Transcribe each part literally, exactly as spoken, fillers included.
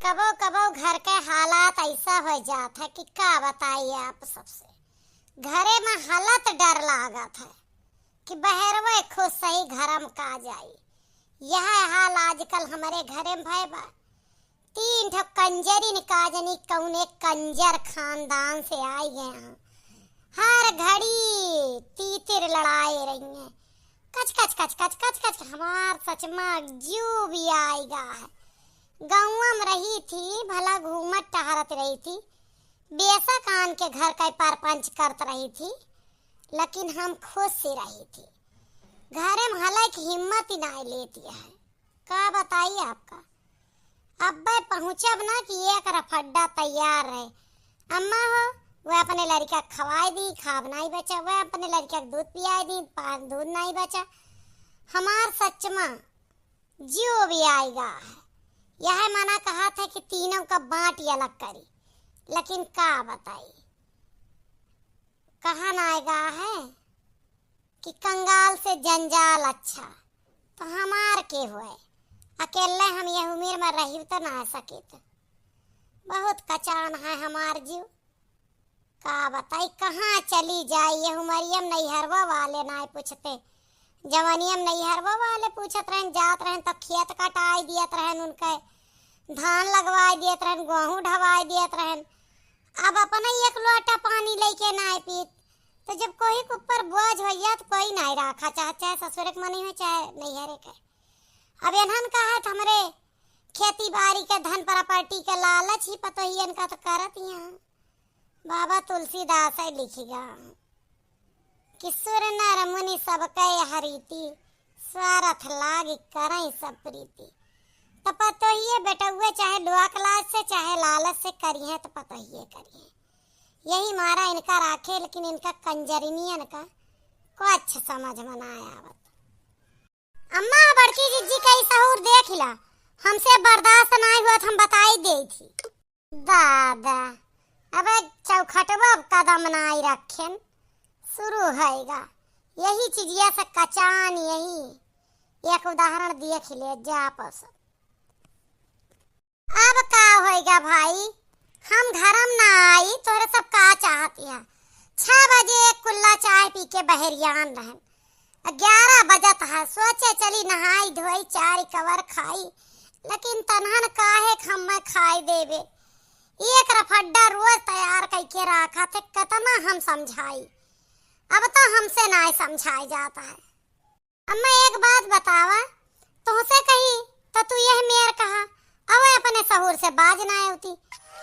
कबो कबो घर के हालात ऐसा होइ जात है कि का बताई आप सबसे। घरे में हालत डर लागत है कि बहरवे खुश सही घरम का जाई। यह हाल आजकल हमरे घरे में भय बा। तीन ठो कंजरिन का जनी कौने कंजर खानदान से आई गए हैं। हर घड़ी तीतिर लड़ाए रही हैं। कच कच कच कच कच कच, हमार सच में जिउ भी आइगा है। गौवा में रही थी, भला घूमत टहरत रही थी, बेशक आन के घर का परपंच करत रही थी, लेकिन हम खुश से रही थी। घरे में हलक हिम्मत ही नाई लेती है। का बताई आपका, अब्बे पहुँचब ना कि एक रफड्डा तैयार रहे। अम्मा हो, वह अपने लड़का खवाई दी, खाब नाई बचा, वह अपने लड़का के दूध पियाई दी, पान दूध नाई बचा। हमार सच में जिउ भी आइगा है। यह मना कहा था कि तीनों का बाँट अलग करी, लेकिन का बताई, कहा ना आइगा है कि कंगाल से जंजाल अच्छा, तो हमार के होए, अकेले हम यह उमिर में रही तो ना सकित। बहुत कचान है हमार जिउ। का बताई, कहाँ चली जाई, यह उमरिया में नैहरवा वाले नाय पूछते। जवनिया में नैहरवा वाले पूछत रहन, जात रहन तो खेत कटाई दियत रहन उनके, धान लगवाई दियत रहन, गेहूँ ढवाई दियत रहन। अब अपना एक लोटा पानी लेके नाय पीत, तो जब कोई के ऊपर बोझ होइया तो कोई नाय राखा, चाहे, चाहे ससुर के मनी हो, चाहे नैहरे के। अब इन्हन का है तो हमरे खेती बाड़ी के धन प्रॉपर्टी के लालच ही पतोहियन का तो करत ही हैं। बाबा तुलसीदास है लिखिगा कि सुर नर मुनि सबकै यह रीति, स्वारथ लाग करैं सब प्रीति। त पतोहिए बेटउए चाहे लोक लाज से चाहे लालच से करिहें त पतोहिए करिहें। यही मारा इनका राखे, लेकिन इनका कंजरिनियन का कुछ समझ में ना आवत। अम्मा, बड़की जिज्जी कई सहूर देख ला, हमसे बर्दाश्त नाई हुआ, हम बताई देई थी। दादा, अबे चौखटवा कदम नाई रखेन, शुरू होएगा यही चीजिया से कचान। यही एक उदाहरण देख ले जा आप सब। अब का होइगा भाई, हम घरम ना आई, तोहरे सब का चाहत या? छह बजे एक कुल्ला चाय पी के बहरियान रहन, ग्यारह बजत है, सोचे चली नहाई धोई, चाय कवर खाई, लेकिन तनहन काहे क हम्मे खाई देबे? एक रफड्डा रोज तैयार कइके राखा थे, कितना हम समझाई, अब तो हमसे नाय समझाई जात है। अम्मा, एक बात बतावा, तोहसे कही तो तू यह मेर कहा, अब अपने सहूर से बाज ना होती।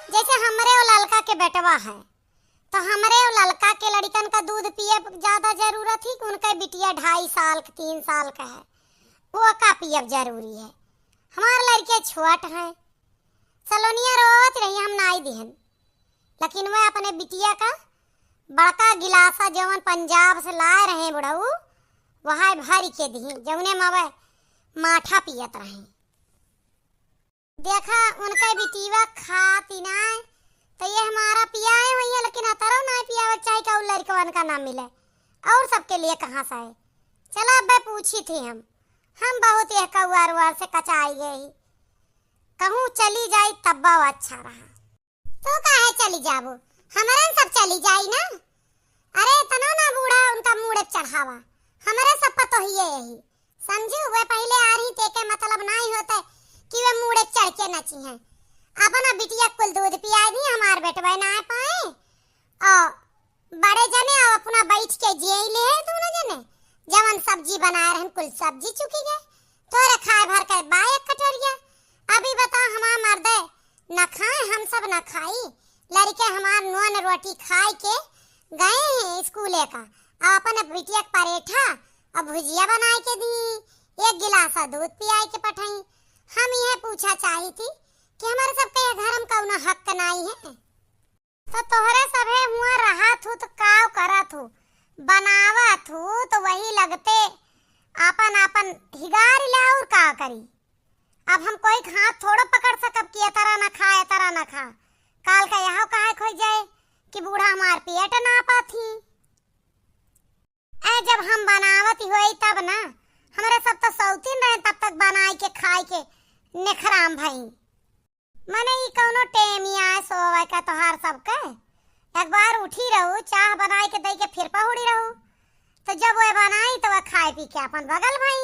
जैसे हमरे वो ललका के बेटवा है, तो हमरे वो ललका के लड़िकन का दूध पिए ज्यादा जरूरत ही कि उनके बिटिया ढाई साल के, तीन साल का है, वो का पियब जरूरी है? हमार लड़के छोट हैं, सलोनिया रोवत रही, हम नाई दिहन। लेकिन वह अपने बिटिया का बड़का गिलासा जवन पंजाब से लाए रहे बुढ़ऊ, वह भर के दिही, जौने में वह माठा पियत रहे। देखा, उनके बिटिया खाती नाय, तो ये हमारा पियाए हुई है, लेकिन अतरो नाय पियावे चाहे कि और लड़कवन का ना मिले, और सबके लिए कहाँ से आए? चला, अब्बे पूछी थी हम, हम बहुत यह कौआर उआर से कचाई गए ही। कहूँ चली जाई तब्बा वो अच्छा रहा। तू काहे चली जाबू? हमरे सब चली जाई ना। अरे इतना ना बूढ़ा उनका मूड़े चढ़ावा। हमरे सब पतोहिए यही। समझू, वे पहिले आ रही तेके मतलब नाई होते कि वे मूड़े चढ़ के नची हैं। अपना बिटिया कुल दूध पियाई दी, हमार बेटवा ना पाए। और बड़े जने अब अपना बैठ के जियई ले हैं दोनों जने। जवन सब्जी बनाए रहन कुल सब्जी चुकी गए। तोरे खाए भर के बा एक कटोरिया। अभी बता हमार मर्दे न खाए, हम सब न खाई। लड़के हमार नून रोटी खाए के गए हैं स्कूले का। अब अपन बिटिया के परेठा और भुजिया बनाए के दी, एक गिलास दूध पियाए के पठाई। हम यह पूछा चाही थी कि हमारे सबके यह घर में कौनो हक नाई है। तो तोहरे सभे हुआं रहत हू तो काव करत हू, बनावत हू तो वही लगते आपन आपन हिगार ले और का करी। अब हम कोई के हाथ थोड़ो पकड़ सकब कि ए तरह ना खा, ए तरह ना खा। काल का यह कहे खोई जाए कि बूढ़ा हमार पेट नापत ही। ए, जब हम बनावत होई तब ना, हमरे सब तो सौतीन रहे तब तक बनाई के खाई के नेखराम भई। मने का तोहार सबके? एक बार उठी रहू, चाह बनाई के दई के फिर पहुड़ी रहू। तो जब वह बनाई तो वह खाए पी के अपन बगल भई।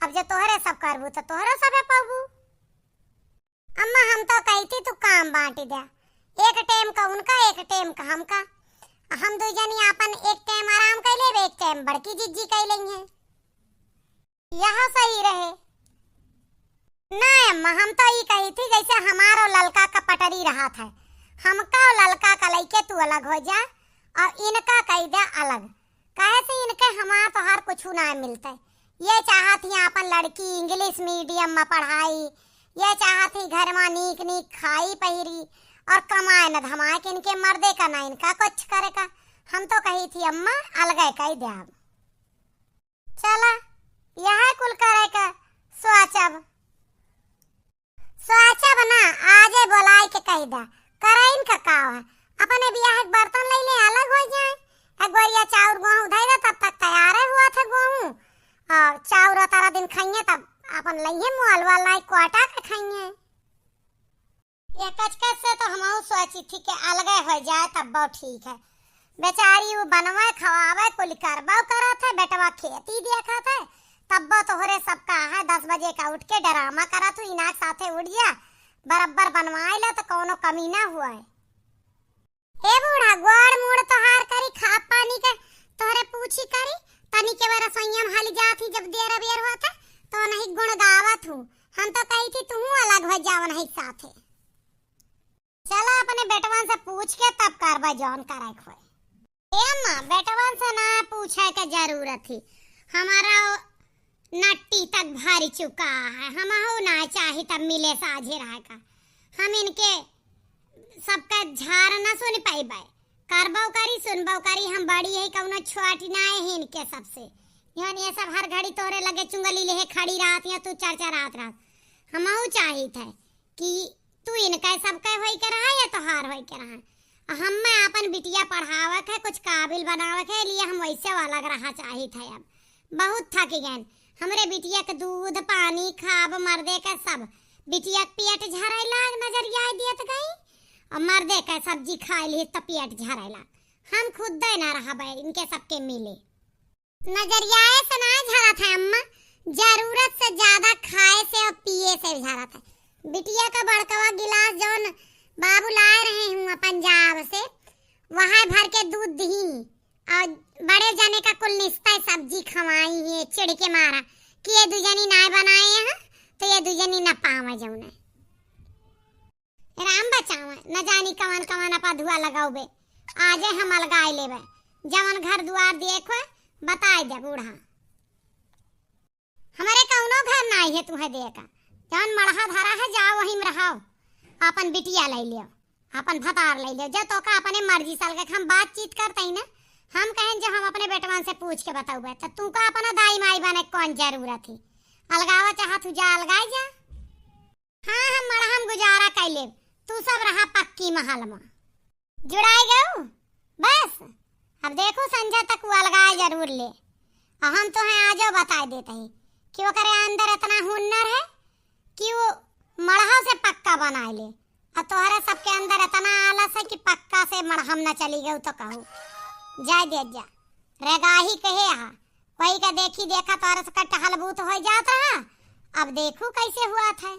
अब जब तोहरे सब करबू तो तोहरे सबे पाबू। अम्मा, हम तो कही थी तू काम बांटी दे, एक टेम का उनका, एक टेम का हमका। हम दुई जनी आपन एक टेम आराम कर लेबे, एक टेम बड़की जिज्जी कर लेंगे। यह सही रहे। ना अम्मा, हम तो ई कही थी जैसे हमारो ललका का पटरी रहा था, हमका और ललका का लइके तू अलग हो जा और इनका कही दे अलग। काहे से इनके हमार तोहार कुछ ना मिलते। ये चाहत ही आपन लड़की इंग्लिश मीडियम में पढ़ाई, ये चाहत ही घर में नीक नीक खाई पहिरी और कमाए न धमाए के इनके मर्दे का ना इनका कुछ करे का। हम तो कही थी अम्मा अलगे कही दे। चला, यह कुल करे का सोचब। सोचब ना, आजे बोलाए के कही दा, करइन का का है, अपने बियाह के बर्तन ले ले अलग हो जाए। एक गोरिया चाउर गोहूँ धई दे, तब तक तैयार हुआ था गोहूँ, और चाउर तारा दिन खाइए, तब अपन लइहे मुआल वाला कोटा के खाइए। ये कचकच से तो हमहू सोची थी कि अलगे हो जाए तब बहुत ठीक है। बेचारी वो बनवे खवावे कुल करबो करत है, बेटवा खेती देखत है, तब्बो तोहरे सबका है दस बजे का उठ के ड्रामा करत हूँ, इनाक साथे उठ जा, बराबर बनवाए ला तो कौनो कमी ना हुआ है। ए बूढ़ा, गोड़ मूड़ तोहार करी, खा पानी के तोहरे पूछी करी, तनी के बेर रसोइया में हाली जात ही, जब देर अबेर होत है तो नहीं गुण गावत हूँ। हम तो कही थी तू अलग हो जावन है साथे। चला अपने बेटवन से पूछ के तब करबा जौन करे के होए। ए अम्मा, बेटवन से ना पूछे के जरूरत ही, हमारा नट्टी तक भर चुका है, हमहू ना चाही तब मिले साझे रहे का। हम इनके सबका झार ना सुन पाइबे, करबो करी सुनबो करी, हम बड़ी है कौनो छोटी ना है इनके सबसे। यहाँ ये सब हर घड़ी तोरे लगे चुंगली लेहे खड़ी रहत या तू चर्चा रात रात। हमहू चाहित है कि तू इनका सबके होई के रहा या तोहार होई के रहा। आ हम्मे आपन बिटिया पढ़ावे के, कुछ काबिल बनावे के लिए हम वैसे अलग रहा चाहित है। अब बहुत थक गए हमरे बिटिया के दूध पानी खाब मर्दे के सब। बिटिया के पेट झरे लाग नजरिया दियत गई और मर्दे के सब्जी खाए ली तो पेट झरे लाग। हम खुद दे ना रहबे इनके सबके मिले। नजरियाए से ना झरत है अम्मा, जरूरत से ज्यादा खाए से और पिए से झरत है। बिटिया का बड़कवा गिलास जौन बाबू लाए रहे हुआ पंजाब से, वह भर के दूध दही और बड़े जने का कुल निस्ता सब्जी खवाई है, चिढ़ के मारा कि ये दू जनी नाय बनाए हैं तो ये दू जनी न पावे जौन है। राम बचावा, न जानी कवन कवन अपा धुआ लगाउबे। आजे हम अलगाए लेबे। जवन घर दुआर देख होए, बताए दे बूढ़ा। हमरे कौनो घर नाई है तुहे दे का। जवन मड़हा धरा है, जाओ वहीं में रहो। आपन बिटिया ले लियो, आपन भतार ले लियो। जब तो का अपने मर्जी साल के हम बातचीत करते ही ना, हम कहें जो हम अपने बेटवन से पूछ के बताउबे, तो तू का अपना दाई माई बने कौन जरूरत है? अलगावा चाहत हूँ, जा अलगाए जा। हाँ, हम मड़हा में गुजारा कइ लेब, तू सब रहा पक्की महल में। जुड़ाई गऊ? बस, अब देखू संझा तक वो अलगाए जरूर ले। और हम तोहे आजो बताए देत ही कि ओकरे अंदर इतना हुनर है कि वो मड़हा से पक्का बनाए ले। और तोहरे सबके अंदर इतना आलस है कि पक्का से मड़हा में न चली गऊ तो कहू। जाए दे जा, रेगाही कहे हा, कोई का देखी देखा तोहरे से टहलबूत हो जात रहा। अब देखू कैसे हुआ था।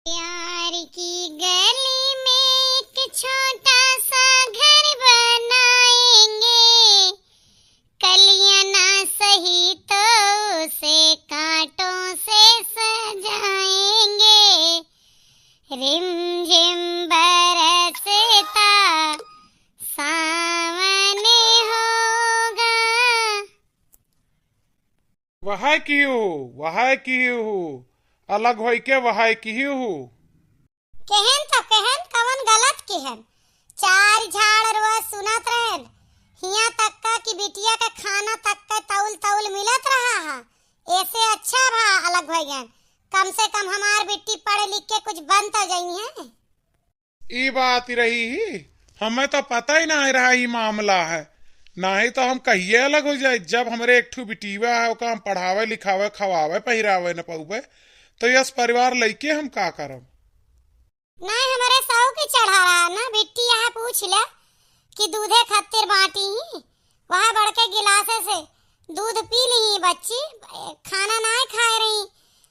प्यार की गली में एक छोटा सा घर बनाएंगे, कलियां ना सही तो उसे कांटों से सजाएंगे। रिमझिम बरसता सावन होगा। वहाय किहू, वहाय किहू, अलग होई के वहाय किहू। केहन तो केहन, कवन गलत केहन? चार झाड़ रोज सुनत रहन, हियां तक का कि बिटिया के खाना तक के तौल तौल मिलत रहा हा। ऐसे अच्छा भा अलग हो गए, कम से कम हमार बिट्टी पढ़ लिख के कुछ बन तो जाई है। ई बात रही ही, हमें तो पता ही नाहीं रहा ई मामला है, नाहीं तो हम कहिए अलग हो जाए। जब हमरे एक ठू बिटिया है, ओका हम पढ़ावे लिखावे, खवावे पहिरावे न पउबे, तो यस परिवार लइके हम का करब? नाहीं, हमरे सौ के चढ़ा रहा ना, बिट्टी यहाँ पूछ ले कि दूधे खातिर बाटी ही, वह बड़के गिलासे से दूध पी ली ही बच्ची, खाना नाहीं खाए रही,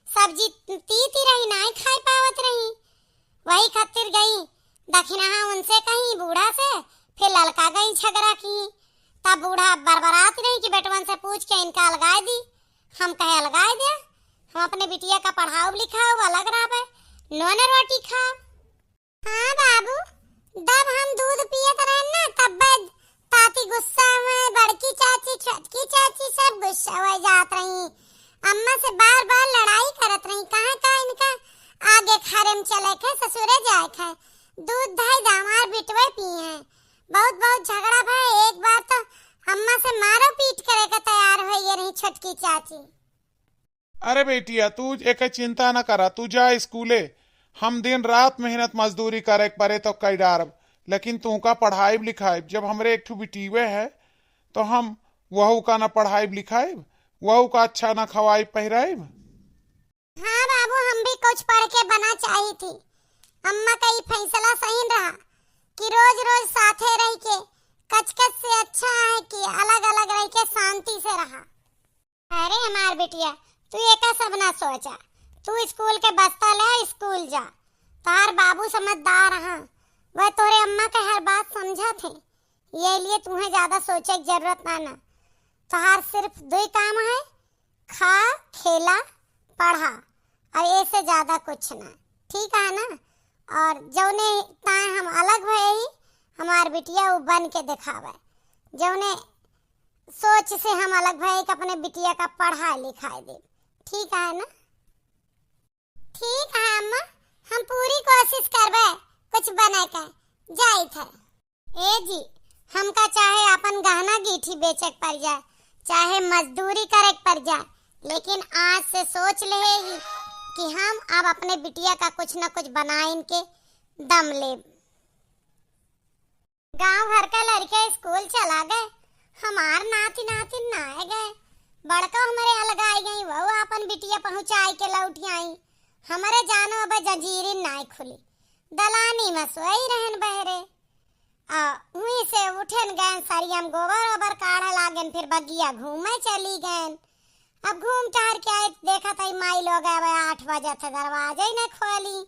सब्जी तीती रही, नाहीं खाए पावत रही, वही खातिर गई दखिनहा उनसे कहीं बूढ़ा से, फिर ललका गई झगड़ा की। तब बूढ़ा बरबरात रही कि बेटवन से पूछ के इनका अलगाए दी। हम कहे अलगाए दे, हम अपने बिटिया का पढ़ाउब लिखाउब, अलग रहबे, नोने रोटी खाब। हाँ बाबू, जब हम दूध पियत रहन ना तब्बे ताती गुस्सा में बड़की चाची, छोटकी चाची सब गुस्सा हो जात रही। अम्मा से बार बार लड़ाई करत रही, कहाँ का इनका आगे खारे में चले के ससुरे जाए के, दूध धाई दामार बिटवे पिए हैं। बहुत बहुत झगड़ा भय, एक बार तो अम्मा से मारो पीट करे के तैयार हो ये रही छोटकी चाची। अरे बेटिया, तू एके चिंता न करा, तू जा स्कूले। हम दिन रात मेहनत मजदूरी करे के परे तो कई डारब, लेकिन तू का पढ़ाइब लिखाइब। जब हमरे एक ठो बिटिये है तो हम वहू का न पढ़ाइब लिखाइब, वहू का अच्छा न खवाइब पहिराइब। हाँ बाबू, हम भी कुछ पढ़ के बना चाही थी। अम्मा का ई फैसला सही रहा कि रोज रोज साथे रह के कचकच से अच्छा है कि अलग अलग रह के शांति से रहा। अरे हमार बिटिया, तू एका सब ना सोचा, तू स्कूल के बस्ता ले स्कूल जा। तोहार बाबू समझदार हैं, वह तोरे अम्मा के हर बात समझत हैं, ये लिए तुम्हें ज्यादा सोचे की जरूरत ना ना। तोहार सिर्फ दो ही काम है, खा, खेला, पढ़ा, और ऐसे ज्यादा कुछ ना, ठीक है ना? और जौने ताए हम अलग भए ही, हमार बिटिया वो बन के दिखावे, जौने सोच से हम अलग भए कि अपने बिटिया का पढ़ाए लिखाए दे, ठीक है ना? ठीक है अम्मा, हम पूरी कोशिश करबे कुछ बने के। जाइत है। ए जी, हमका चाहे अपन गहना गीठी बेचे के पड़ जाए, चाहे मजदूरी करे के पड़ जाए, लेकिन आज से सोच ले ही कि हम अब अपने बिटिया का कुछ न कुछ बनाइन के दम लेब। गांव भर का लड़के स्कूल चला गए, हमार नाती नातिन नाय गए। बड़का हमरे अलगाई गई, वो अपन बिटिया पहुंचाई के लौट आई। हमरे जानो अब जंजीरिन नाय खुली, दलानी में सोई रहन बहरे। आ उहीं से उठेन गएन, सरियम गोबर ओबर काढ़े लागेन, फिर बगिया घूमे चली गएन। अब घूम टहर के आई, देखत आई माई लोग अब आठ बजे थे, दरवाजे ही न खोली।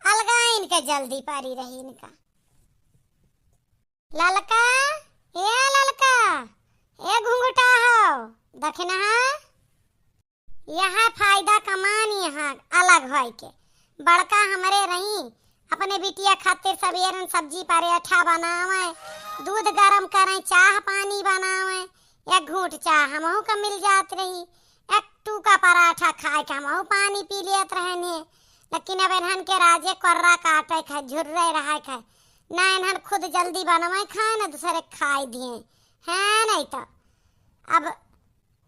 अलगाइन के जल्दी परी रही इनका। ललका, ए ललका, ए घुंघटा हो, दखिनहा। यह फायदा कमान यहाँ अलग होय के। बड़का हमरे रही, अपने बिटिया खातिर सबेरन सब्जी पराठा बनावे, दूध गरम करे, चाह पानी बनावे, एक घूंट चाह हमहू का मिल जात रही, एक टूका पराठा खाए के हमहू पानी पी लेत रहन है। लेकिन अब इन्हन के राजे कोर्रा काटे के, झुर्रे रहे के, ना इन्हन खुद जल्दी बनवे खाए, ना दूसरे खाए दिए, है नहीं तो। अब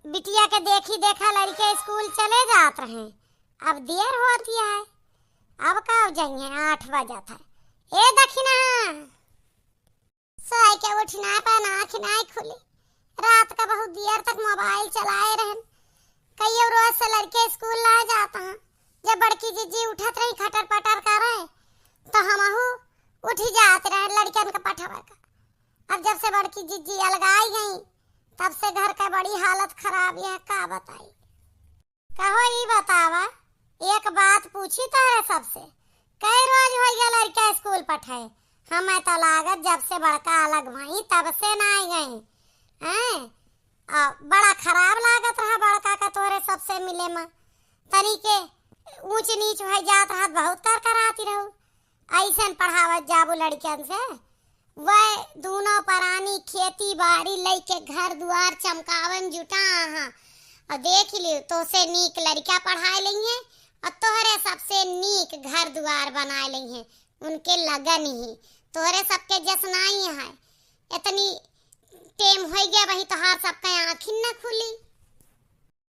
बिटिया के देखी देखा लड़के स्कूल चले जात रहे, अब देर होती है, अब का जाइए, आठ बजत है। ए दखिना, सोए के उठना पान, आँख नाय खुली। रात का बहुत देर तक मोबाइल चलाए रहन। कइयो रोज से लड़के स्कूल ना जात हैं। जब बड़की जिज्जी उठत रही खटर पटर करे, तो हमहू उठी जात रहे लड़कन के पठावे का। अब जब से बड़की जिज्जी अलगाई गई, तब से घर का बड़ी हालत खराब है, का बताई। कहो ई बतावा, एक बात पूछी तोहरे सबसे, कई रोज होइ गया लड़का स्कूल पठाए? हमें तो लागत जब से बड़का अलग भई तब से ना आई गई। हैं? आ, बड़ा खराब लागत रहा बड़का का तोहरे सबसे मिले में। तनी के ऊंच नीच होइ जात रहा, बहुत कर कराती रहू। अइसन पढ़ावत जाबू लड़कियन से, वह दूनो परानी खेती बाड़ी लइके घर दुआर चमकावन जुटा आहा। और देख लियो, तोसे नीक लड़का पढ़ाए लइहे और तोहरे सबसे नीक घर दुआर बनाए लइहे। उनके लगन ही तोहरे सबके जस नाई है। इतनी टेम होइ गया, वही तोहार सबके आँखिन न खुली।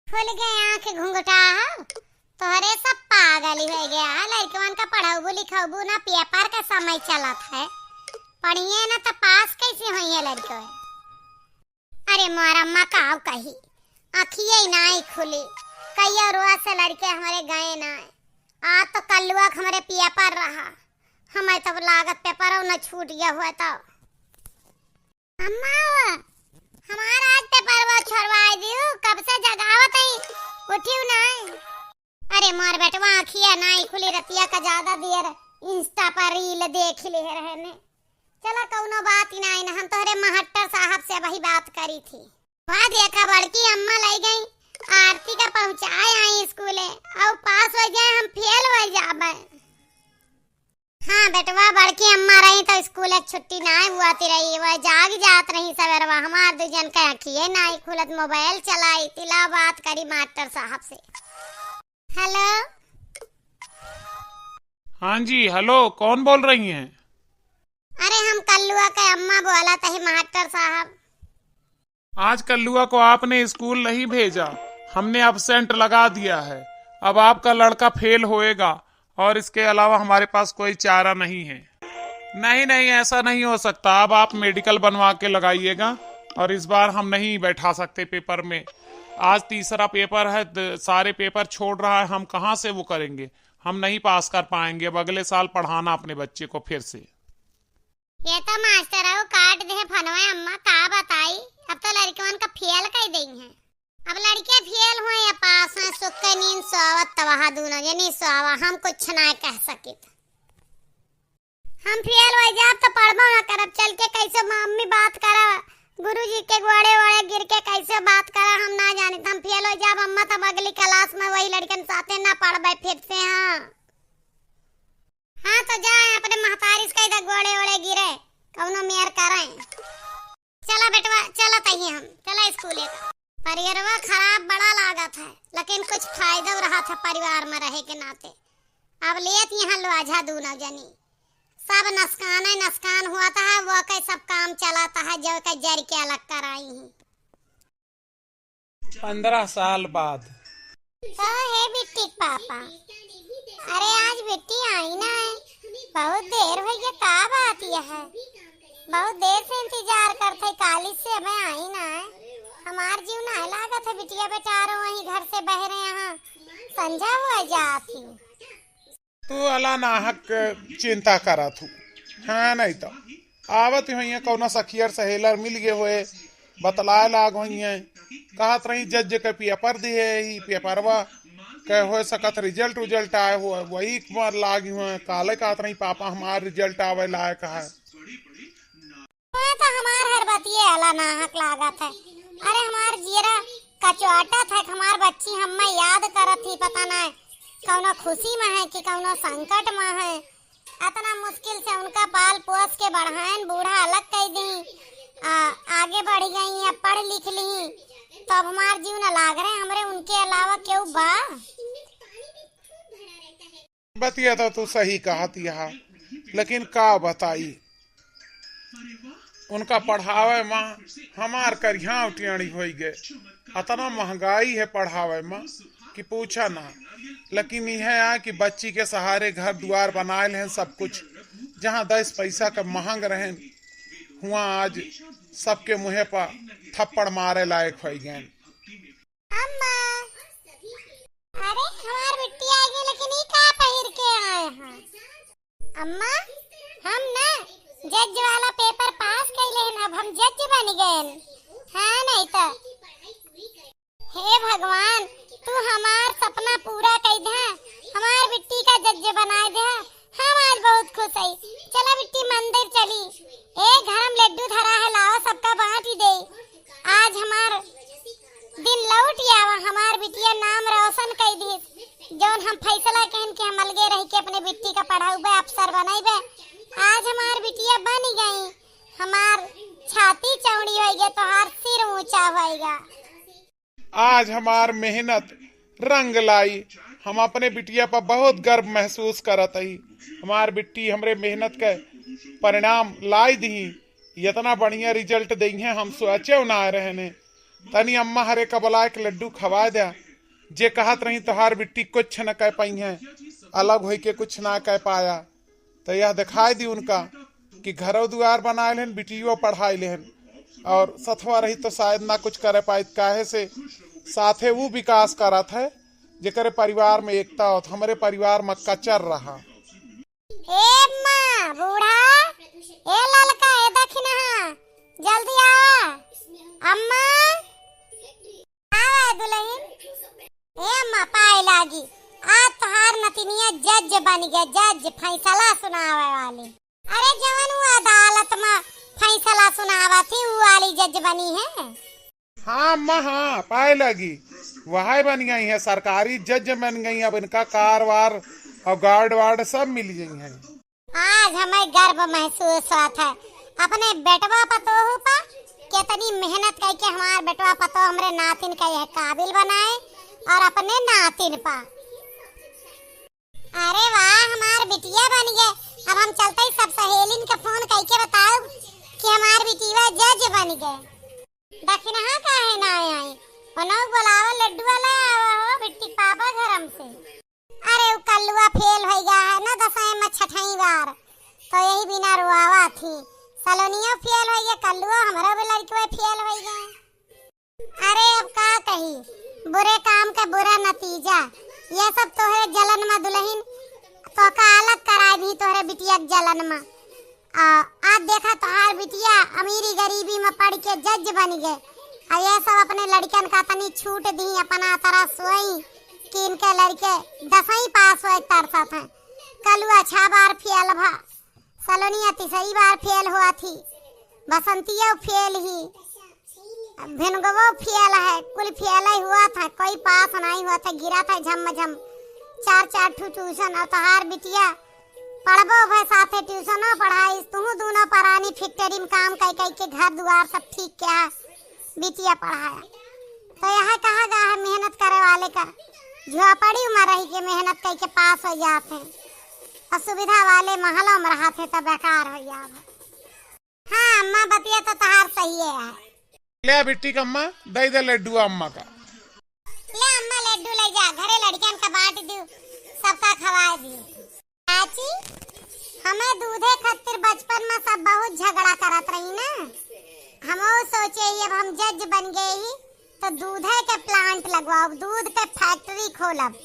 खुल गए आँख घुंघटा हो, तोहरे सब पागल ही होइ गया है। लड़कवन का पढ़ाबू लिखाबू ना, पेपर का समय चलत है, पढ़िए ना तो पास कैसे होइए लड़के? अरे मोर अम्मा काव कही, अखिए ही नाई खुली, कहियो रोज से लड़के हमरे गए ना। आज तो कल्लुआ के हमरे पेपर रहा, हमें तब लागत पेपरौ न छूट गया हुआ तब। अम्मा, हमार आज पेपरवा छोड़वाए दियो, कब से जगावत हई, उठियो नाहीं। अरे मोर बेटवा, अँखिया नाहीं खुली, रतिया का ज्यादा देर Insta पर reel देख ले रहे ने। चला, कउनो बात ही नाहीं न, हम तोहरे मास्टर साहब से वही बात करी थी। वह देखा, बड़की अम्मा लइ गई आरती का पहुँचाए आई स्कूले, अउ पास होइ जाए, हम फेल होइ जाबे। हाँ बेटवा, बड़की अम्मा रही तो स्कूल के छुट्टी नाहीं हुआ ती रही, वह जाग जात रही सवेरवा। हमार दुइ जन के अँखिये नाहीं खुलत, मोबाइल चलाई, तिला बात करी मास्टर साहब से। हेलो। हाँ जी, हेलो, कौन बोल रही हैं? अरे हम कल्लुआ के अम्मा बोलत ही मास्टर साहब। आज कल्लुआ को आपने स्कूल नहीं भेजा, हमने एब्सेंट लगा दिया है। अब आपका लड़का फेल होएगा और इसके अलावा हमारे पास कोई चारा नहीं है। नहीं, नहीं, ऐसा नहीं हो सकता। अब आप मेडिकल बनवा के लगाइएगा और इस बार हम नहीं बैठा सकते पेपर में। आज तीसरा पेपर है, द-, सारे पेपर छोड़ रहा है, हम कहाँ से वो करेंगे? हम नहीं पास कर पाएंगे। अब अगले साल पढ़ाना अपने बच्चे को फिर से। ये तो मास्टर है, वो काट दे फोनवा, अम्मा का बताई, अब तो लड़कवन का फेल कर देई हैं। अब लड़के फेल हुए या पास हुए, सुख के नींद सोवत तो वहाँ दूनो जनी सोवा, हम कुछ ना कह सकित। हम फेल हो जाब तो पढ़बो ना करब, चल के कैसे मम्मी बात करा, गुरुजी के गोड़े ओड़े गिर के कैसे बात करा, हम ना जानित, हम फेल हो जाब अम्मा, तब अगली क्लास में वही लड़कन साथे ना पढ़बे फिर से। हाँ। हाँ, तो जाए अपने महतारी से कह दे, गोड़े ओड़े गिरे, कउनो मेर करे। चला बेटवा, चला तही हम, चला स्कूले का। परिवारवा खराब बड़ा लागत है, लेकिन कुछ फायदा रहत है परिवार में रहे के नाते। अब लेत यहाँ लोझा दूनो जनी, सब नसकाने नसकान हुआ था, वो के सब काम चलाता है, जो के जर के अलग कराई ही। पन्द्रह साल बाद। का है बिट्टी के पापा? अरे आज बिट्टी आई ना है, बहुत देर होइ गया, का बात यह है? बहुत देर से इंतजार करत है, काली से अबे आई ना है। हमार जीव ना लागत है बिटिया बेचारो वहीं घर से बहरे यहाँ संझा हुआ जात ही। तू अला नाहक चिंता करत हू। हाँ, नहीं तो आवत हुइहैं, कउनो सखियर सहेलर मिल गए होए, बतलाए लाग हुइहैं, कहत रही जज के पेपर दिहे ही, पेपरवा के हो सकत रिजल्ट उजल्ट आए हो, वही मार लाग हुए, काले कहत रही पापा हमार रिजल्ट आवे लायक है। मैं तो हमार हर बतिये अला नाहक लागत है। अरे हमार जियरा कचवाटत है, हमार बच्ची हम्मे याद करत ही, पता ना कउनो खुशी में है कि कउनो संकट में है। अतना मुश्किल से उनका पाल पोस के बढ़ाएन, बूढ़ा अलग कइ दी, आ, आगे बढ़ गई, अब पढ़ लिख ली, तो अब हमार जीव न लाग रहे, हमरे उनके अलावा केहू बा? बतिया तो तू सही कहत यहा, लेकिन का बताई, उनका पढ़ावे मा हमार करिहाव टेढ़ी होइ गए। अतना महंगाई है पढ़ावे मा कि पूछा ना। लेकिन यह है कि बच्ची के सहारे घर दुआर बनाए लेहन सब कुछ, जहाँ दस पैसा का महंग रहन, हुआ आज सबके मुँहे पर थप्पड़ मारे लायक होइ गए। अम्मा, अरे हमार बिट्टी आ गई, लेकिन ई का पहिर के आए हैं? अम्मा, हम ना जज वाला पेपर पास कइले हन, अब हम जज बन गए। हाँ, नहीं तो। हे भगवान, तू हमार सपना पूरा कइ दे, हमार बिट्टी का जज बनाए दे। हम आज बहुत खुश हई। चला बिट्टी मंदिर चली। ए घर में लड्डू धरा है, लावा सबका बांट ही दे। आज हमार दिन लौट आवा, हमार बिटिया नाम रोशन कइ दी। जौन हम फैसला कहन कि हम अलगे रह के अपने बिट्टी का पढ़ाउबे, अफसर बनइबे, आज हमार बिटिया बन गई। हमार छाती चौड़ी होइगे, तोहार सिर ऊंचा होइगा। आज हमार मेहनत रंग लाई। हम अपने बिटिया पर बहुत गर्व महसूस करत हई। हमार बिट्टी हमरे मेहनत के परिणाम लाई दी। इतना बढ़िया रिजल्ट देइहैं, हम सोचे ना रहने। तनी अम्मा हरे कबला एक लड्डू खवाए द्या। जे कहत रही तोहार बिट्टी कुछ न कह पाई है, अलग होइके कुछ ना कह पाया। तो यह दिखाई दी उनका कि घरो दुआर बनाए लेहन, बिटियो पढ़ाई लेहन और सथवा रही तो शायद ना कुछ करे पाइत, काहे से साथे वो विकास करत है जेकरे परिवार में एकता होत, हमरे परिवार में कचर रहा। ए अम्मा, तिनिया जज बन गए, जज, फैसला सुनावे वाली। अरे जवन वो अदालत में फैसला सुनावा थी, वो वाली जज बनी है। हाँ अम्मा, हाँ, पाए लगी, वह बन गई है, सरकारी जज बन गई। अब इनका कार वार और गार्ड वार्ड सब मिल गई है। आज हमें गर्व महसूस होत है अपने बेटवा पतोह पा, कितनी मेहनत करके हमार बेटवा पतोह हमरे नातिन का यह काबिल बनाए और अपने नातिन पा। अरे वाह, हमार बिटिया बन गए। अब हम चलते ही सब सहेलिन के फोन करके बताओ कि हमार बिटिया जज बन गए। दखिनहा काहे ना आई? ओनहु बोलावा, लड्डुआ ले आवा हो बिट्टी के पापा घरम से। अरे उ कल्लुआ फेल होइ गया है ना दसवीं में छठई बार, तो यही बिना रोआवा थी। सलोनियो फेल होइ गया, कल्लुआ हमरो भी लड़कवे फेल होइ गया। अरे अब का कही, बुरे काम का बुरा नतीजा। ये सब तोहरे जलन में दुल्हन, तोहका अलग कराए भी तोहरे बिटिया के जलन में। आ, आज देखा तोहार बिटिया अमीरी गरीबी में पढ़ के जज बन गए। आ ये सब अपने लड़कन का तनी छूट दी, अपना तरह सोई कि इनके लड़के दसवीं पास होए तरसत हैं। कलुआ छह बार फेल भा, सलोनिया तीसरी बार फेल हुआ थी, बसंतिया फेल ही, भिनगवो फेल है, कुल फेल ही हुआ था, कोई पास नहीं हुआ था, गिरा था झम झम। चार चार ठू ट्यूशन, और तोहार बिटिया पढ़बो भय साथे ट्यूशनो पढ़ाई, तुहू दोनों परानी फैक्ट्री में काम कई कई के घर दुआर सब ठीक किया, बिटिया पढ़ाया। तो यह कहा गया है मेहनत करे वाले का झोपड़ी में रह के मेहनत कई के पास हो जाते हैं, और सुविधा वाले महलों में रहते तो बेकार हो जाते। हाँ अम्मा, बतिया तो तहार सही है। ले बिट्टी का अम्मा, दे दे लड्डू अम्मा का। ले अम्मा, लड्डू ले जा, घरे लड़कियन का बांट दू, सबका खवाए दू। चाची, हमें दूधे खातिर बचपन में सब बहुत झगड़ा करत रही ना, हम वो सोचे ही अब हम जज बन गए ही, तो दूधे के प्लांट लगवाओ, दूध के फैक्ट्री खोलब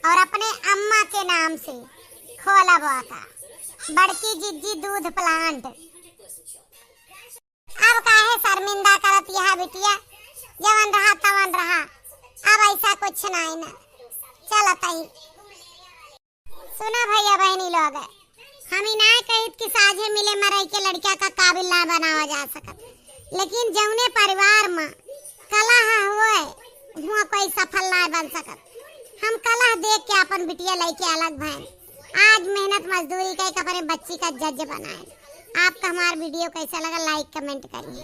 और अपने अम्मा के नाम से खोलब ओका, बड़की जिज्जी दूध प्लांट। अब काहे शर्मिंदा करत यह बिटिया, जवन रहा तवन रहा, अब ऐसा कुछ नहीं ना। चलत ही सुना भैया बहनी लोग, हम ई ना कहित कि साझे मिले मरई के लड़किया का काबिल ना बनावा जा सकत, लेकिन जौने परिवार में कलह होए, हुआ कोई सफल ना बन सकत। हम कलह देख के अपन बिटिया लइके अलग भएन। आज मेहनत मजदूरी कई के अपने बच्ची का जज बनाए। आपका हमार वीडियो कैसा लगा, लाइक कमेंट करिए।